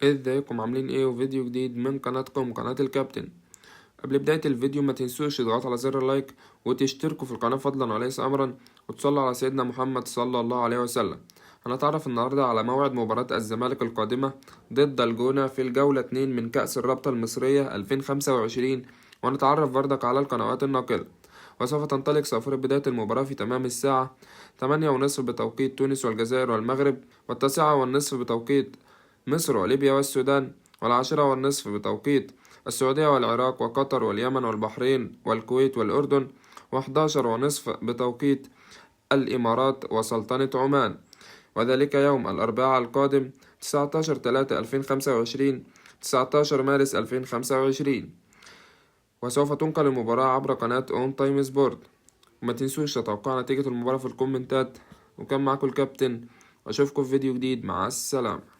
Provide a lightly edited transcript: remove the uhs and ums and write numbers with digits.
ازيكم عاملين ايه؟ وفيديو جديد من قناتكم قناة الكابتن. قبل بداية الفيديو ما تنسوش تضغطوا على زر ال like وتشتركوا في القناة فضلا وليس امرا، وتصلوا على سيدنا محمد صلى الله عليه وسلم. هنتعرف النهاردة على موعد مباراة الزمالك القادمة ضد الجونة في الجولة 2 من كأس الرابطة المصرية 2025، ونتعرف بردك على القنوات الناقلة. وسوف تنطلق صافرة بداية المباراة في تمام الساعة 8:30 بتوقيت تونس والجزائر والمغرب، 9:30 بتوقيت مصر وليبيا والسودان، 10:30 بتوقيت السعودية والعراق وقطر واليمن والبحرين والكويت والأردن، 11:30 بتوقيت الإمارات وسلطنة عمان، وذلك يوم الأربعاء القادم 19/3/2025، 19 مارس 2025. وسوف تنقل المباراة عبر قناة ON Time Sport. وما تنسوش تتوقعوا نتيجة المباراة في الكومنتات. وكان معاكم الكابتن، واشوفكم في فيديو جديد. مع السلامة.